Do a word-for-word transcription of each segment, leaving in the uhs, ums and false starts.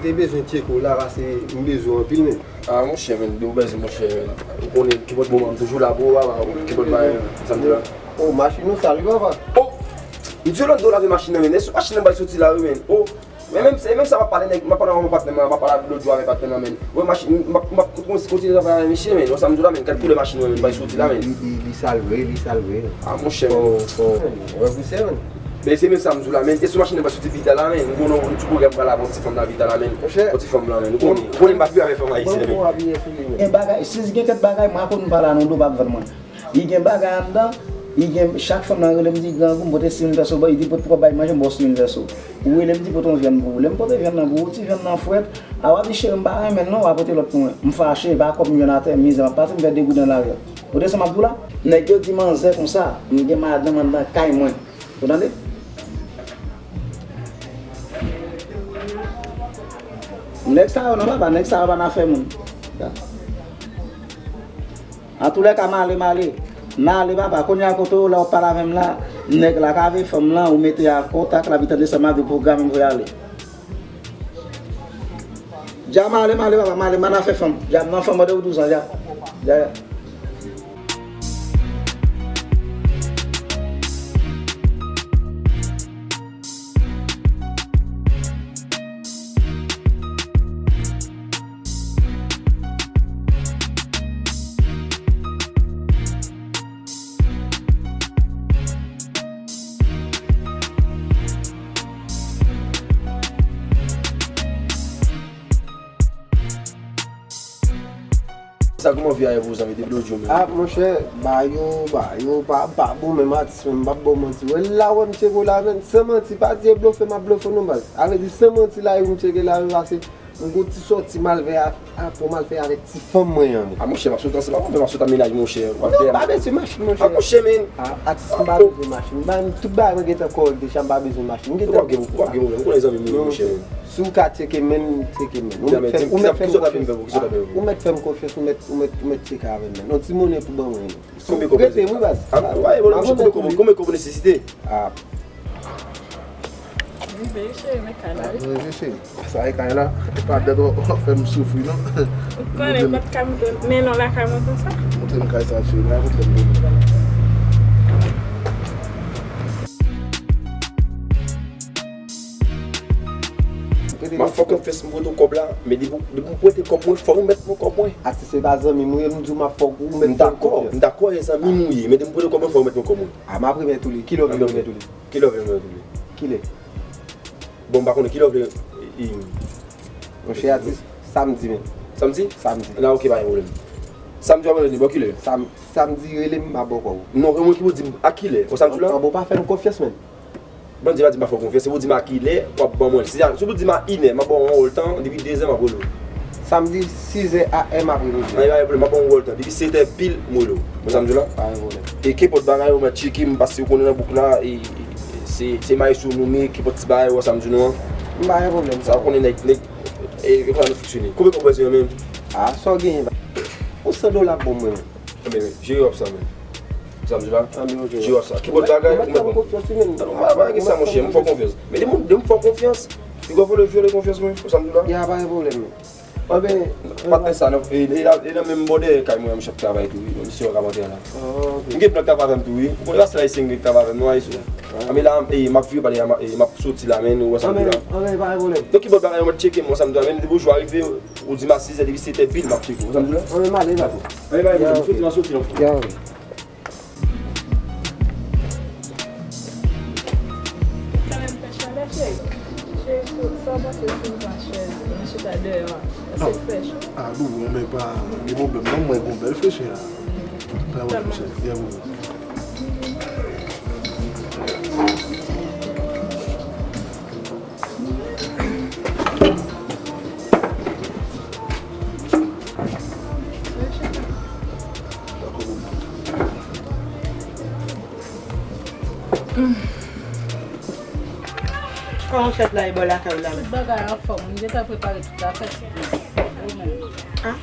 Te bezwen tcheke w la, paske m bezwen w anpil, men. Ah, monchè, men, de ou bezwen, monchè, men. Ou konnen, ki bòt moman, m toujou la pou ou, papa, ki bòt bagay, sa m di la. Oh, machin ou sal wi, papa. Oh! M di Lando lave machin nan, men. Èske machin nan bay soti la, wi, men? Oh! Men menm, se menm sa m ap pale, nèg, m ap pale avèk patnè m, m ap pale lòt jou avèk patnè m, men. Wè, machin, m ap, m ap kontinye travay avèk mesye, men. Wè sa m di w la, men. Gad koulè machin mwen, men, bay soti la, men. Li, li, li sal vre, li sal vre. Ah, monchè, men. Fò, fò, wè, pou sè, men. Men se menm sa m di w la, men. Èske machin nan pa soti pita la, men? M konnen yon ti pwogram pral avè yon ti fanm nan pita la, men. Monchè. Yon ti fanm la, men. Ou konnen, ou konnen m pa viv avèk fanm ayisyen, men. Bon, bon, abye sou li, men. Gen bagay, si gen kèk bagay, mwen, akoz m pa la non, dlo p ap vann mwen. Li gen bagay anndan, li gen, chak fanm nan rele m di, "Grangou, m pote sis mil pèso ba w." Li di, "Pot, poko bay manje, m ba w sis mil pèso." Ou rele m di, "Pote yon vyann pou ou." Lè m pote vyann nan pou ou, ti vyann nan frèt. A, w ap di, "Cheri, m pa renmen l non, w a pote lòt pou mwen." M fache, pa kòb m jwenn atè, mizè m ap pase, m fè de goud nan lari a. Ou tande sa m ap di w la? Nèg yo di manzè konsa, m gen madanm anndan kay mwen. Ou tande? Nèg sa yo non, papa, nèg sa yo pa nan afè moun. Antoulèka, m ale, m ale. M ale, papa, kounye a kote w la, w ap pale avè m la, nèg la ka veye fanm lan, ou mete a kontak la, li tande sa m ap di w, pwogram m voye ale. Dja m ale, m ale, papa, m ale, m pa nan afè fanm. Dja m nan fanm de ou douz an, dja. Dja, dja. Sa kòman vi a ye pou ou, zanmi, depi lòt jou menm? Ah, monchè, ba yo, ba yo, pa, pa bon menm, atis menm, m p ap ba w manti. Wè la, wè m tcheke w la, menm, san manti, pa di e blofe, m ap blofe w non, baz. A vle di, san manti, la, e pou m tcheke la, e pase, m gon ti sòti m al fè a, a, pou m al fè avèk ti fanm mwen an. Ah, monchè, m ap sot ansanm avè w, m ap sot an mennaj, monchè. Non, m pa bezwen machin, monchè. Ah, monchè, men. Ah, atis, m pa bezwen machin. M ba, tout bagay mwen gentan kòrèk deja, m pa bezwen machin. M gentan. Ou p ap gen, ou p ap gen pwoblèm. Ou konnen zanmi m ye, monchè. Si w ka tcheke men, tcheke men. Ou mèt fè, ou mèt fè m konfyans. Ou mèt fè m konfyans, ou mèt, ou mèt, ou mèt tcheke avè m, men. Non, ti monnen pou ban mwen. Konbyen kòb? Rete, wi, baz. Ah, w ap voye, konbyen kòb, konbyen kòb ou nesesite? Ah. Rive, cheri, men kay la, wi. Rive, cheri. Sa e kay la. Pa dèt w ap fè m soufri, non. Ou konnen, m pa t ka montre, men non, lakay mwen konsa. Montre m kay sa, cheri. La, montre m. M ap fè w konfyans, m prete w kòb la, men depi, depi m prete kòb mwen, fò ou mèt mwen kòb mwen. Atis, se pa zanmi m ou ye, m di w m ap fè w, ou mèt fè m konfyans. M dakò, m dakò, e zanmi m ou ye, men depi m prete w kòb mwen, fò ou mèt mwen kòb mwen. Ah, m ap remèt ou li. Kilè w vle remèt ou li? Kilè w vle remèt ou li? Kilè? Bon, m pa konnen kilè w vle, e, monchè atis, samdi menm. Samdi? Samdi. Nan, ok, pa gen pwoblèm. Samdi w ap remèt li, bò kilè? Sam-, samdi, rele m, m ap ba w kòb ou. Non, e mwen ki pou di m a kilè, ou samdi la? Ah, bon, pa fè m konfyans, menm. Bondye pa di m pa fè w konfyans, se pou di m a kilè w ap ban mwen l. Si, si w di m a inè, m ap ba w yon wòl tan, depi dezè m ap rele w. Samdi, sizè a è m ap rele w. Nan, e pa gen pwoblèm, m ap ba w yon wòl tan. Depi setè pil, m rele w. Ou konn sa m di w la? Pa gen pwoblèm. E kenpòt bagay, ou mèt tcheke m, paske ou konnen nan bouk la, e, e, se, se maestro nou, men kenpòt ti bagay, ou wè sa m di nou an. M pa gen pwoblèm. Sa ou konnen nèg, nèg, e, e konsa nou fonksyone. Konbyen kòb ou bezwen menm? Ah, sa w genyen la? Yon san dola bon mwen. Anben, jere w ap sa, men. Sa m di la? Anben, ok. Jere w ap sa. Ki bòt bagay, ou mèt ban m. Ou mèt ban m konfyans, men. Non, pa, pa gen sa, monchè, m fè w konfyans. Men depi m, depi m fè w konfyans, li gon vòlè vyole konfyans mwen, ou sa m di la? Ya, pa gen pwoblèm, men. Anben, patnè sa, nan, e, e, e nan menm bò dèyè kay mwen an, m ap travay tou, wi. Misye yo ka monte la. Ah, ok. M gen plan k ap avè m tou, wi. Ou konnen rasta ayisyen gen k ap avè m, non, ayisyen. Ah. Anben la, e, m ap vire pale, e, m ap soti la, men, ou wè sa m di la. Anben, anben, pa gen pwoblèm. Donk, ki bòt bagay, ou mèt tcheke m, ou sa m di la, men, depi jou a rive, ou di m a sizè, depi setè pil, m ap tcheke w, ou sa m di la? Anben, m ale la. Anben, pa gen pwoblèm, m soti, m ap soti la. Ya, wi. Kanmenm fè chalè, cheri. Cheri, sa w panse si m pran chèz, m chita dèyè a? Èske l fè cho? Ah, doudou, men pa gen pwoblèm non, mwen gon bèl freche la. Pa gen pwoblèm, cheri, gen pwoblèm. Kòman fèt la e bò lakay ou la menm? Tout bagay anfòm, m gentan prepare tout zafè ti pitit. Ou menm? Ah,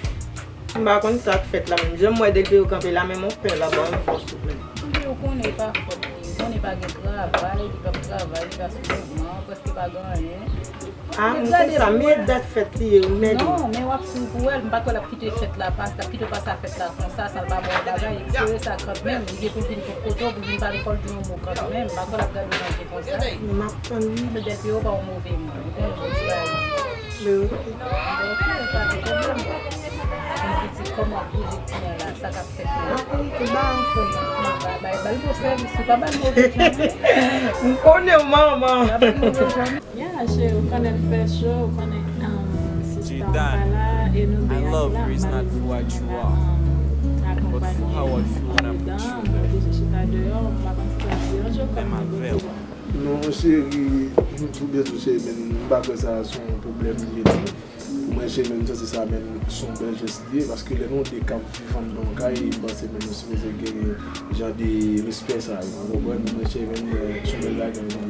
m pa konn sa k fèt la menm. Jan m wè depi ou kanpe la, menm yon pè la ba w yon fòs tout menm. Anben, ou konnen e pa fòt li. Konnen pa gen travay, li p ap travay, li pa sou mouvman, prèske pa gen anyen. Ah, m konn sa, men dat fèt li ye, ou mèt. Non, men w ap sou pou wè l, m pa kwè l ap kite fèt la pase, l ap kite w pase a fèt la konsa, san l pa ba w bagay, espere sa kanmenm, li gen pou l vin kot kote w, pou l vin pale kò l di yon mo kanmenm, m pa kwè l ap gade w nan je konsa. M ap tann wi. Petèt yo pa yon move moun, ou konnen bon ti bagay. Men ok. Ok, pa gen pwoblèm. M di ti kòman bouje kounye a la, sa k ap fèt la. Ah, ok, ba anfòm. Ba, ba, ba l bon sèvis, ou pa ba l move jan. M konnen w manman. Pa ba l move jan. Ya, cheri, ou konnen l fè cho, ou konnen um, sista pa la, e nou de a ki la, m pa bezwen um, akonpanye andedan, m oblije chita deyò, m pa konn si sa ap deranje w, kòm m negosye. Non, cheri, m tou byen tou, cheri, men m pa kwè sa se yon pwoblèm li ye non. Pou mwen, cheri, men m santi sa, men se yon bèl jès li ye, paske lè nou de k ap viv anndan yon kay, m panse men nou sipoze gen jan de respè sa yo, ou konprann? Mwen, cheri, men mwen, se yon bèl bagay li ye.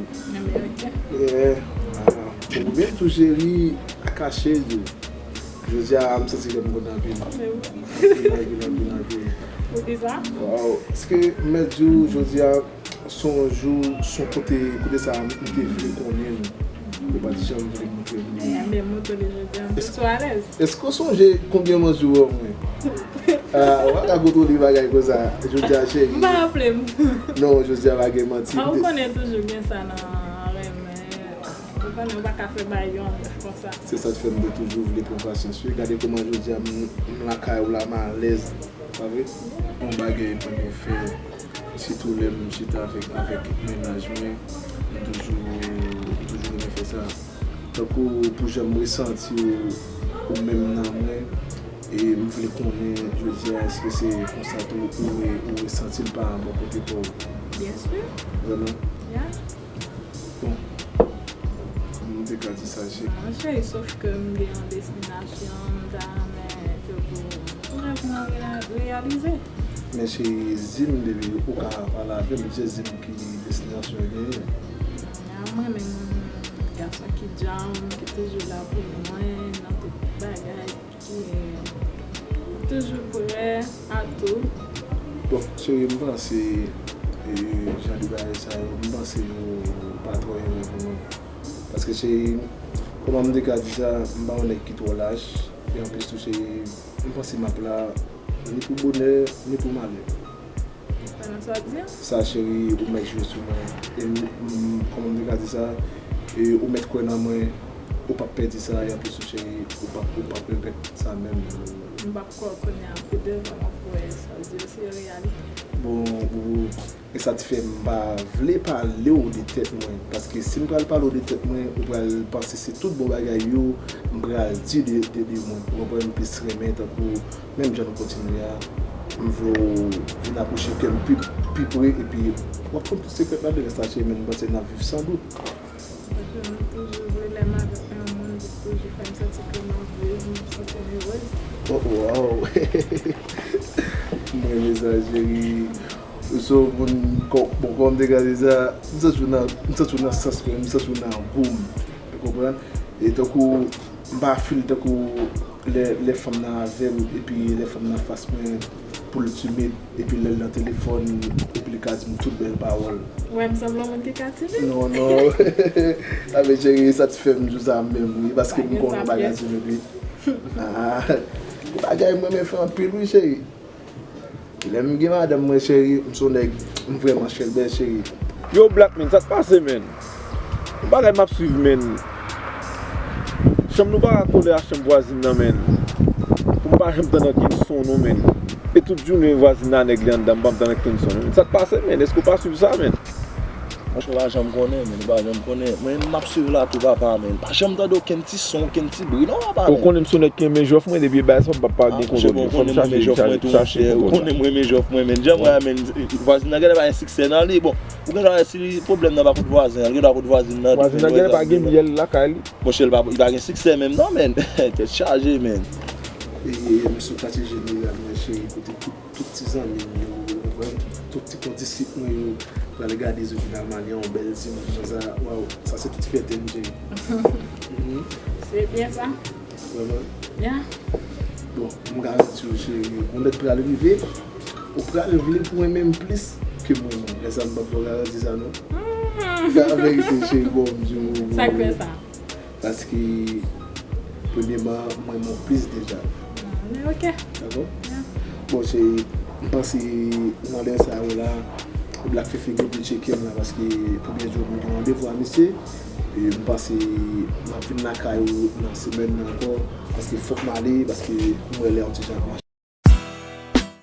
Yeah, ah, ou byen tou, cheri, kache l. Jodi a, m santi kè m kontan anpil. Anpil, anpil, anpil, anpil. Poukisa? Waw, paske m mèt di w, jodi a, se yon jou, se yon kote, kote sa a, m te vle konnen l. Yo pa t janm vle montre m li. Ebyen, montre li jodi a, m santi w alèz. Èske w sonje konbyen manzè w ban mwen? Ah, w pa ka kontwole bagay konsa. Jodi a, cheri. M pa raple m. Non, jodi a, pa gen manti. Ah, ou konnen toujou gen sa nan renmen. Ou konnen ou pa ka fè bagay yon lè konsa. Se sa k fè m te toujou vle pran pasyans wi. Gade kòman jodi a m, m lakay ou la, m alèz. Pa vre? Yon bagay m renmen fè, sitou lè m chita avèk, avèk mennaj mwen, m toujou, m toujou renmen fè sa. Tankou pou jan m resanti w, ou menm nan mwen, e m vle konnen jodi a, èske se konsa tou ou, ou resanti l pa bò kote pa w? Byen si. Vrèman? Ya. Bon, m te ka di sa, cheri. Non, cheri, sof ke m gen yon destinasyon, m ta renmen ke pou, pou rèv mwen reyalize. Men cheri, di m depi ou ka pale avè m, jis di m ki destinasyon w genyen. A, mwen renmen moun, gason ki djanm, ki toujou la pou mwen nan tout bagay. Ki toujou prè a tou. Bon, cheri, m panse, e, jan de bagay sa yo, m panse yo pa twò erè pou nou. Paske, cheri, kòman m te ka di sa, m pa yon nèg ki twò lach. E anplis tou, cheri, m panse m ap la ni pou bonè, ni pou malè. Sa cheri, ou mèt jwe sou mwen. E m, m, kòman m te ka di sa? E ou mèt kwè nan mwen. Ou p ap pèdi sa, e anplis ou cheri, ou p ap, ou p ap regrèt sa menm. M p ap kwè w kounye a, pou de vrè m ap kwè sa w di yo se reyalite. Bon, ou, e sa t fè m pa vle pale w de tèt mwen. Paske si m pral pale w de tèt mwen, ou pral panse se tout bon bagay yo m pral di de, de, de mwen. Ou konprann? M plis renmen tankou Menm jan nou kontinye a, m vle w vin apwoche kè m pi, pi pre, epi w ap konn tout sekrè m nan, de rès la, cheri, men m panse n ap viv san dout. Paske m toujou vle lè m avèk yon moun, li toujou fè m santi ke m ap viv, m santi m erez. Oh, wow! M renmen sa, cheri. Ou se yon moun, bon, kòman m te ka di sa, m santi w nan, m santi w nan sans mwen, m santi w nan gou m. Ou konprann? E tankou, m pa feel tankou lè, lè fanm nan avè m, epi lè fanm nan fas mwen, pou l timid, epi lè l nan telefòn, epi li ka di m tout bèl pawòl. Ou wè m sanble yon moun ki ka timid? Non, non. A men cheri, e sa t fè m di w sa menm, wi, paske m konnen w pa ka timid, wi. Ah, bagay m renmen fè anpil, wi, cheri. Lè m gen madanm mwen, cheri, m se yon nèg, m vrèman chèlbè, cheri. Yo, Black, men, sa k pase, men? Yon bagay m ap swiv, men. Chanm nou pa ka kole a chanm vwazin nan, men. Pou m pa janm tande okenn son, non, men. E tout jounen vwazin nan nèg li anndan, m pa tande okenn son, non. Sa k pase, men? Èske w pa swiv sa, men? Monchè, ou pa janm konnen, men, ou pa janm konnen. Mwen, m ap swiv la tou, papa, men. Pa janm tande okenn ti son, okenn ti bri, non, papa, men. Ou konnen m se yon nèg ki renmen jòf, mwen, depi bagay sa, m p ap pa gen kontwòl li. Fò m chache, chache, chache kontwòl la. Ou konnen m renmen jòf, mwen, men. Jan mwen a, men, vwazin nan genlè pa gen siksè nan li. Bon, ou genlè wè si pwoblèm nan pa kot vwazin an, li genlè pa kot vwazin nan tou, men. Vwazin nan genlè pa gen myèl lakay li. Monchè, li pa, li pa gen siksè menm, non, men. Tèt chaje, men. E, e, m sou katye jeneral, mwen, cheri, kote tout tout ti zanmi m yo, ou konprann? Tout ti kondisip mwen yo pral gade Zoukina Mali an, yon bèl timoun konsa. Waw, sa se tout fyète m, cheri. Mhm. Se byen sa. Vrèman? Ya. Bon, m garanti w, cheri, yon lè pral rive, ou pral vle pou renmen m plis. Ke mwen menm, lè sa m p ap fè w garanti sa non. Sa verite cheri, bon, m di w. Sa k fè sa? Paske premyeman, mwen renmen w plis deja. Ah, men ok. Dakò? Bon, cheri, m panse nan lè sa yo la, Black Fifi gen pou l tcheke m la, paske premye jou m gen randevou a misye. E m panse m ap vin lakay ou nan semèn nan ankò, paske fòk m ale, paske m wè lè yon ti jan ap mache.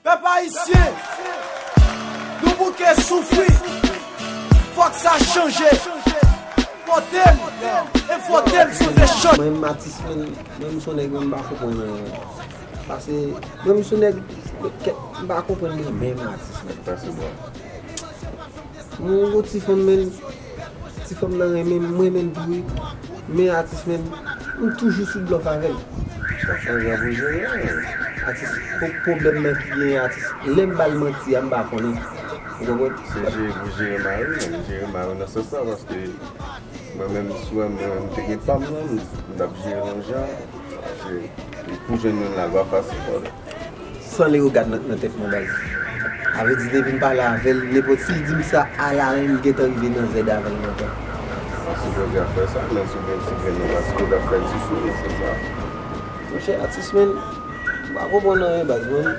Pèp ayisyen, nou bouke soufri. Fòk sa chanje. Vote m e vote m sou The Shot. Mwen menm atis menm, mwen menm se yon nèg menm m pa konprann anyen. Pase mwen menm se yon nèg m pa konprann mwen menm atis menm. Pase bò. Mwen gon ti fanm menm, ti fanm nan renmen m, m renmen l tou wi. Men atis menm, m toujou sou blòf avè l. Sa fè yon jan pou jere a, men. Atis, pou pwoblèm nan ki genyen atis, lè m ba l manti a, m pa konnen. Ou konprann? Se jere pou jere mari, men m jere mari nan sans sa, paske mwen menm, si w wè m, mwen menm, m te gen pa m nan, m, m t ap jere l yon jan, paske pou jwenn youn la, l pa fasil, bòdè. San le regard nan, nan tèt mwen, baz. Sa vle di, depi m pale avè l, nenpòt si l di m sa a la, men m gentan rive nan zèd avè l nan tan. Mwen sipoze ap fè sa, men si w gen ti grenn nan, pa sipoze ap fè l soufri, se sa. Monchè, atis menm, m pa konprann anyen, baz, mwen.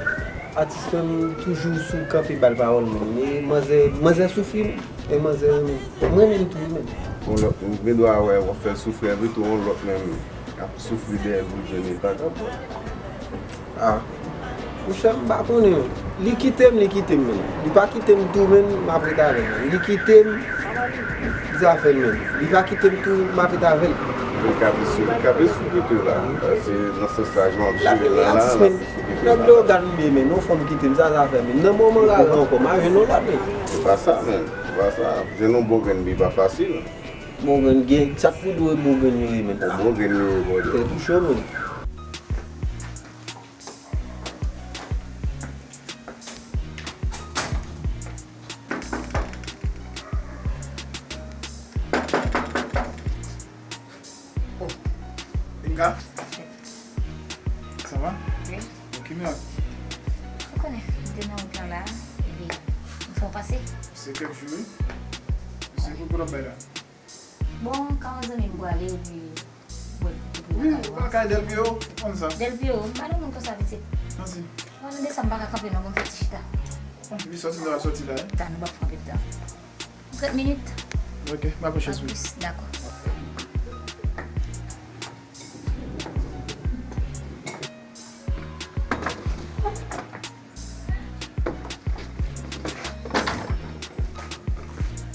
Atis menm toujou sou kanpe ba l pawòl, menm. E manzè, manzè soufri, menm. E manzè renmen m. Mwen renmen l tou, menm. Yon lòt, m gen dwa wè w ap fè l soufri, epi tou yon lòt menm ap soufri dèyè l pou l jwenn li pa kapab. Ah. Monchè, m pa konnen. Li kite m, li kite m, menm. Li pa kite m tou, menm, m ap ret avè l, menm. Li kite m, zafè l, menm. Li pa kite m tou, m ap ret avè l. Li kape sou, li kape sou kite w la. Se nan sans sa, jan w ap jere l la, la, l ap sou kite w la. Nèg yo gad m byen, menm. Yon fanm kite m, sa, zafè l, menm. Nan moman rara ankò, m a jwenn yon lòt, menm. Se pa sa, menm. Se pa sa. Jwenn yon bon grenn, li pa fasil. Bon grenn gen, sa k pou dwe bon grenn yo ye, menm. Bon, bon grenn yo ye, bòdè. Tèt ou cho, menm. Oh, Inga? Sa va? Wi. Bon, ki mirak? Ou konnen, m te nan wout lan la, epi m fè w pase. Se kèk jou, wi. Se pou, pou l ap bay la. Bon, ka yon zanmi m prale, epi, bon, epi wi, lakay ou, lakay Del Piero, ou konn sa. Del Piero, m pa nan moun konsa, pitit. Mèsi. Mwen, m desann, m pa ka kanpe non, bon, m fè ti chita. Bon, li sòti, nou ap sòti la, wi. Ta, nou p ap kanpe tan. Trant minit. Ok, m ap chèche. Pa plis, dakò.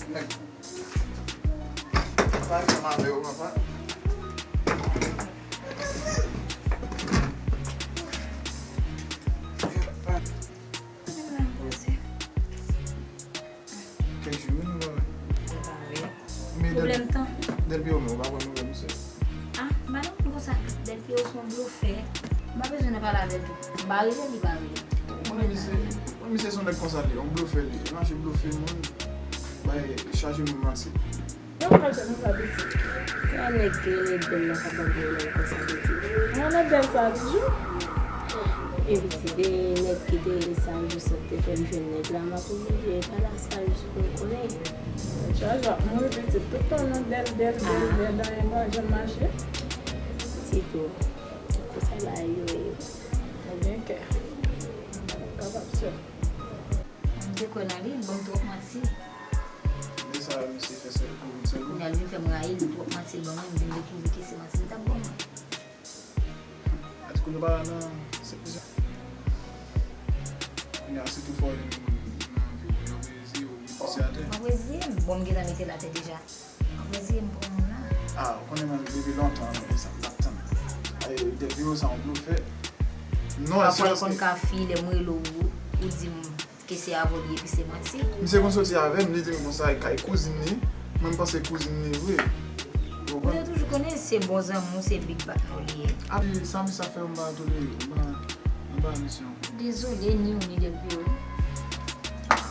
Nèg. Pa ansanm avè yo, papa. Kèk jou, wi, nou pa wè. Nou pa wè. Men Del-, pwoblèm tan. Del Piero, men ou pa pran nouvèl misye. Ah, m pa nan moun konsa. Del Piero se yon blofè. M pa bezwen nan pale avè l tou. M pa rele, li pa rele. Ou konnen misye, ou konnen misye se yon nèg konsa li ye, yon blofè li ye. Li mache blofe moun, bay, chaje moun manti. Yo pral fè nou sa piti. Yon nèg ki rele Del la ka ban pwoblèm konsa piti. Mwen nan Del sa toujou. E piti, de nèg ki te rele sa jou sot te fè m jwenn nèg la, m ap oblije pale a sa jis pou l konnen. Jaja, mwen repete tout tan nan Del, Del, Del, Del, anyen pa janm mache. Tito, konsa bagay yo ye. Ou gen kè. Kapab sè. M te kwè nan li, l ban m twòp manti. Men sa misye fè sèl pou vin sèl ou. Kounye a l vin fè m rayi l, twòp manti l ban mwen, m vin dekouvri ke se manti l t ap ban mwen. Èske nou pa nan sèt vizyon? Kounye a, si tou fò yon moun nan vi w, yo reziye w, ou pise atè. Mwen reziye m. Bon, m gentan mete l atè deja. Mwen reziye m pou moun nan. Ah, ou konnen mwen depi lontan, mwen se sa m t ap tann. Ay, depi yo sa yon blofè. Non, pa pran l kòm kafi, lè m rele w, ou di m ke se avè w li ye, epi se manti. Misye konn soti avè m, li di m konsa, e kay kouzin li. Mwen, m panse kouzin li vre. Ou konprann? Ou te toujou konnen se bon zanmi w, se big partner w li ye. Ah, sa, sa fè m pa tolere, m pa, m pa misye ankò. Dezole, ni ou, ni Del Piero. Ah,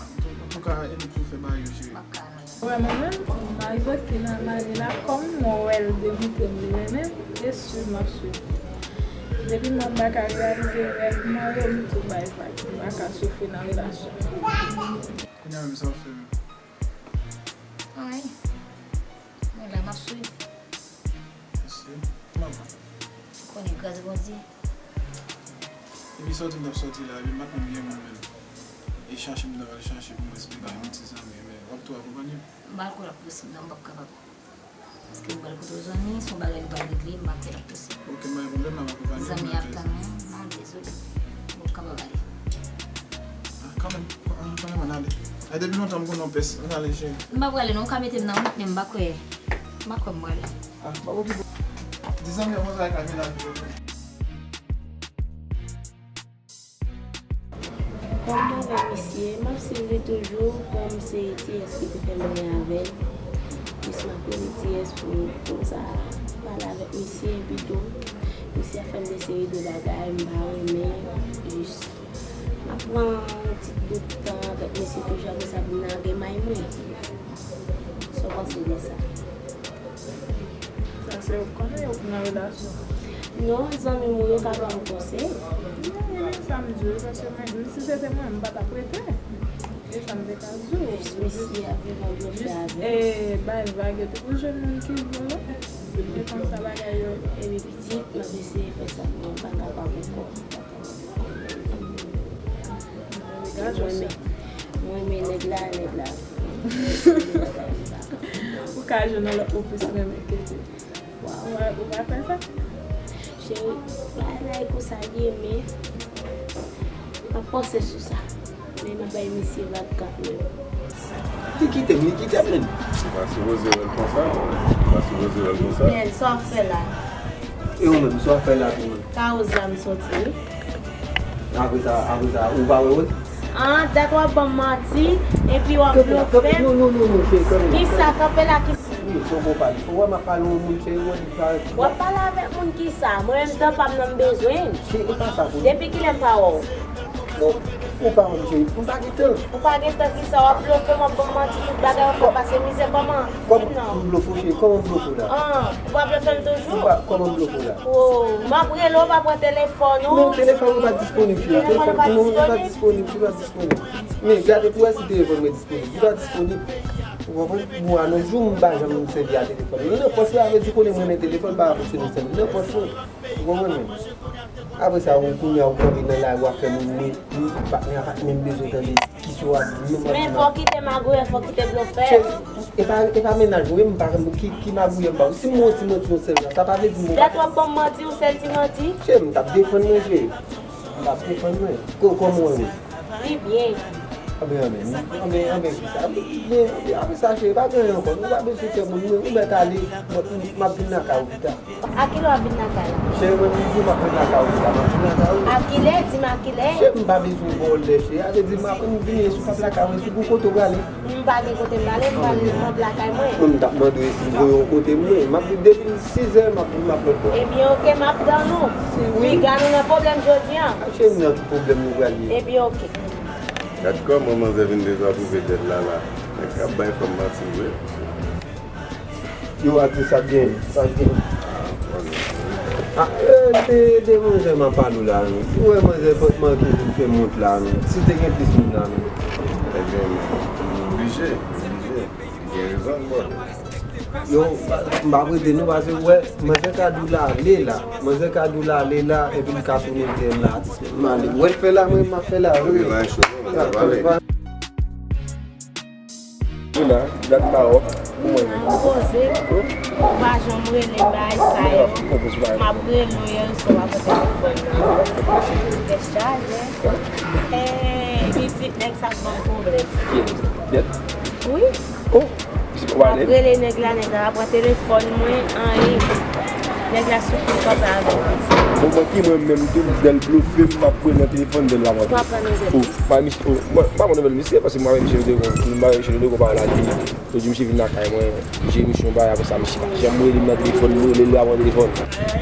antouka, e nou pou fè bagay yo, cheri. M ap ka Vrèman menm, m a rive ki nan lane la, kòm mwen wè l degoute m, li renmen m, e swiv m ap swiv. Depi m wè m pa ka reyalize rèv mwen yo, m tou bay vag. M pa ka soufri nan relasyon. Kounye a menm sa w fè menm? Anyen. Mwen la, m ap swiv. Mesye, kòman w ap? Ou konnen gras Bondye. Depi sòti m t ap sòti la, epi m pa t konn gen moun menm. E chache m t ap al chache pou m esplike yon ti zanmi, men w ap tou akonpanye m? M pa kwè l ap posib non, m p ap kapab. Paske m pral kote yon zanmi, se yon bagay nou pral regle, m pa kwè l ap posib. Ok, m pa gen pwoblèm, m ap akonpanye w. Zanmi ap tann mwen, non, dezole. Bon, w kapab ale. Ah, kanmenm, kanmenm, ann ale. E depi lontan m konnen w pès, ann ale, cheri. M pa prale non, ou ka mete m nan wout, men m pa kwè, m pa kwè m prale. Ah, pa okipe w. Di zanmi an konsa, e ka gen lavi yo. Kòm m avèk misye, m ap swiv li toujou, kòm se T S ki te fè m renmen avè l. Jis m ap rele T S pou, pou m sa pale avèk misye, epi tou, misye ap fè m de seri de bagay, m pa renmen, jis m ap pran yon ti bout tan avèk misye toujou, apre sa pou m lage may mwen. Sa w panse de sa? Sa se ou k konnen, ou k nan relasyon. Non, zanmi mwen yo ka ban m konsèy. Non, e sa m di w, paske mwen, si se te mwen, m pa t ap rete. E sa m te ka di w. Jis mesye ap viv an blofè avè m. E bay vag, epi pou jèn moun ki vle, e konsa bagay yo. Epi pitit, m ap eseye fè sa, men m pa kapab ankò. Mwen renmen, mwen renmen nèg la, nèg la. Ou ka jwenn yon lòt ou plis renmen ke li. Ou pa, ou pa fè sa? Cheri, bagay la e konsa li ye, men m ap panse sou sa. Men m ap bay misye vag kanmenm. Li kite m, li kite m, men. Ou pa sipoze wè l konsa. Ou pa sipoze wè l konsa. Men, sa w ap fè la? E ou menm, sa w ap fè la tou menm? Ka ou zam soti, wi. Apre sa, apre sa, ou pa wè wè? Ah, dat w ap ban m manti, epi w ap blofe m. Non, non, non, non, cheri, kanpe la. Kisa, kanpe la, kisa? Wi, se w pale. Ou wè m ap pale yon moun, cheri, ou wè li pa. W ap pale avèk moun kisa? Mwen menm, tan pa m nan m bezwen. Cheri, e pa sa pou. Depi kilè m pa wè w? Bon, ou pa wè m, cheri, m pa gen tan. Ou pa gen tan kisa? W ap blofe m, w ap ban m manti, tout bagay w ap fè pase mizè, kòman? Kòman m blofe w, cheri? Kòman m blofe w la? Ah, ou pa blofe m toujou? Kòman m blofe w la? Oh, m ap rele w, w pa pran telefòn ou. Non, telefòn mwen pa disponib, cheri. Telefòn ou pa disponib? Non, li pa disponib, li pa disponib. Men gade pou wè si telefòn mwen disponib. Li pa disponib. Ou konprann? Bon, a nos jours, m pa janm sèvi a telefòn. Li nan pòch mwen, sa vle di konnen mwen nan telefòn, pa fonksyone sèl. Li nan pòch mwen. Ou konprann mwen? Apre sa, ou kounye a, ou kanpe nan lari, w ap fè moun, men, men, patnè a pa t menm bezwen tande diskisyon w ap di, menm w ap di. Men fò w kite magouyè, fò w kite blofè. Cheri, e pa, e pa mennaj mwen, m pa konn ki, ki magouyè m ba ou. Si m wè yon ti manti yon sèl jan, sa pa vle di m. Dat w ap ban m manti, yon sèl ti manti? Cheri, m t ap defann mwen, cheri. M t ap defann mwen. Ko-, kòman w wè mwen? Li byen. Anben, anben, anben, anben, kisa? Byen, byen, apre sa, cheri, pa gen anyen ankò. Nou pa bezwen fè moun, men ou mèt ale, m, m, m ap vin lakay ou pita. A kilè w ap vin lakay la? Cheri, mwen, m di w m ap vin lakay ou pita, m ap vin lakay ou. A kilè? Di m a kilè? Cheri, m pa bezwen ba w lè, cheri. A vle di, m ap, m vini, si w p ap lakay mwen, si w gon kote w prale. M pa gen kote m prale, m prale, m ap lakay mwen. Mwen, m t ap mande w si m voye w kote m ye. M ap vin depi sizè, m ap vin, m ap lòt bò. Ebyen, oke, m ap tann ou. Piga nou nan pwoblèm jodi a. A, cheri, m nan ki pwoblèm nou pral ye? Ebyen, oke. Gad kòman manzè vin dezapwouve dèl la la. Nèg k ap bay fanm manti vre. Yo, atis, sa k gen? Sa k gen? A, e, se de manzè m ap pale w la, non. Ou wè manzè pa t manke vin fè m wont la, non. Si te gen plis moun la, non. Ebyen, m oblije, m oblije. Gen rezon, bò. Yo, m pa, m pa prete non, paske ou wè, manzè ka di w l ale la. Manzè ka di w l ale la, epi l ka tounen dèyè m la, atis. M ale. Ou wè l fè la, mwen, m ap fè la, wi. Wi, nan cho, non, manzè pale. Ou la, dat pa wòk, ou mwen menm. M poze, ou pa janm rele m bay sa yo. M ap rele w yè swa, w pa pran telefòn nan. Tèt chaje. Hey, pitit, nèg sa ban m pwoblèm. Kiyès? Wi. Oh, misye pa pale. M ap rele nèg la, nèg la pa pran telefòn mwen, anyen. Nèg la sou kou kanpe avè m. Bon, mwen ki mwen menm tou, dèl blofe m, m ap pran nan telefòn, dèl la mwen. Ou pa pran nan telefòn. Oh, pa misye, oh, mwen pa pran nouvèl misye, paske mwen avè misye nou te kon, mwen avè misye nou te kon pale la, li, yo di misye vin lakay mwen, misye misyon bay, apre sa, misye pa janm rele m nan telefòn, mwen rele l, li pa pran telefòn.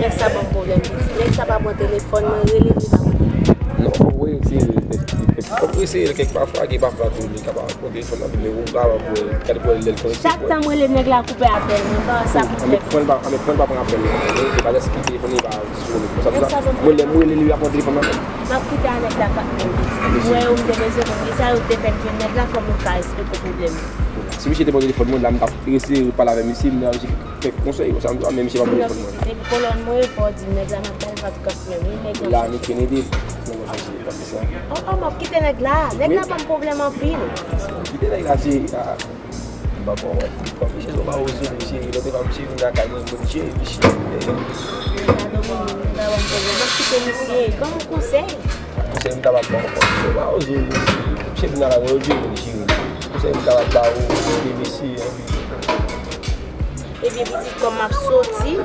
Nèg sa ban m pwoblèm. Nèg sa pa pran telefòn mwen, rele m, li pa pran. Non, ou wè, se, se, se, Fòk ou eseye l kèk pafwa, gen pafwa tou li kapab pran telefòn nan, men ou kapab wè, gade pou wè lè l konekte. Chak tan m rele nèg la koupe apèl mwen, m pa wè sa pou fè. Anben pran l pa, anben pran l pa pran apèl mwen, e pa deske telefòn li pa disponib. Konsa, konsa, mwen lè m rele li, li pa pran telefòn nan. M ap kite a nèg la kat mil. Mwen yo m te bezwen konn kisa yo te fè m jwenn nèg la, fò m ka esplike pwoblèm mwen. Si misye te pran telefòn mwen la, m t ap eseye pale avè misye, m t ap eseye fè konsèy, konsa m di w, men misye pa pran telefòn mwen. Depi kolòn mwen, fò w di nèg la m ap bay l, m ap kap menm wi, nèg la. La, nou fini di. Nan mwen fè se pa sa. Oh, oh, m ap kite nèg la. Nèg la ban m pwoblèm anpil. Kite nèg la, se, ah, m pa bon, wè. Misye, se pa ozo, misye, lòt fwa misye vin lakay mwen, mwen, misye, misye. Nèg la ban m pwoblèm, m ap kite misye. Ban m yon konsèy. Konsèy m kapab ba w ankò. Yo pa oze, misye vin nan lakou yo, Dye vin jere. Konsèy m kapab ba ou, se mesye, anvi. Ebyen, pitit, kòm m ap soti,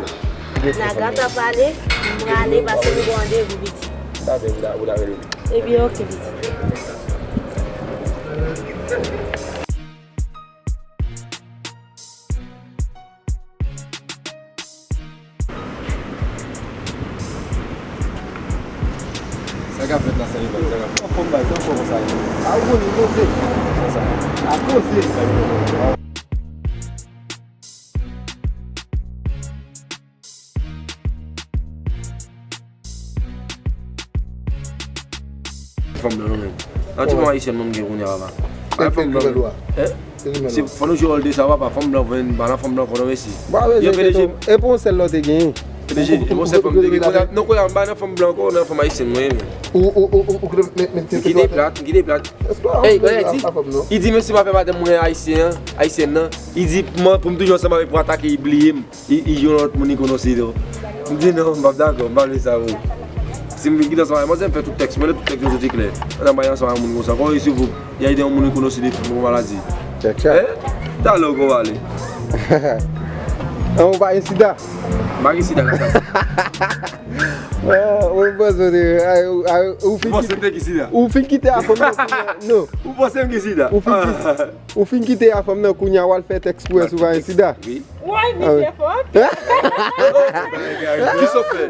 n a gentan pale, m prale, paske m gen randevou, pitit. Dakò, ou ta, ou ta rele m. Ebyen, oke, pitit. Sa k ap fèt la, Sanival? Sa k ap fèt? Anfòm, bay, anfòm konsa ye. A ou konnen, koze. Konsa. A koze. Fanm blan non menm. Nan ti fanm ayisyèn non m gen kounye a papa. Bay fanm blan. Hein? Se fò nou jwe wòl de sa papa, fanm blan vin, ba nan fanm blan fò non mesi. Yo P D G. E pou yon sèl lò te genyen. P D G, e pou yon sèl fanm te genyen. Non kounye a m ba nan fanm blan ankò, nan fanm ayisyèn mwen. Ou, ou, ou, ou, ou, men, men, men, m kite plat, m kite plat. Ey, gade, di, li di mesye m avè madanm mwen ayisyen an, ayisyèn nan. Li di pou m, pou m toujou ansanm avè l pou atake, li bliye m. Li, li yon lòt moun li konn osi tou. M di non, m p ap dakò, m pa vle sa pou ou. Si m vin kite ansanm avè l, manzè m fè tout tèks mwen, tout tèks yo soti klè. Ann pa ansanm avè moun konsa. Kòman resi pou y a ede yon moun li konn osi li fou pou maladi? Tèks. Eh? Talè w konn pale. An ou pa gen sida? M pa gen sida, kaka. Ou panse ou te, ou fin kite, ou fin kite a fanm nan kounye a, non. Ou panse m gen sida? Ou fin kite, ou fin kite a fanm nan kounye a, w al fè tèks pou wè si w pa gen sida. Woy, misye fò. Kisa w fè?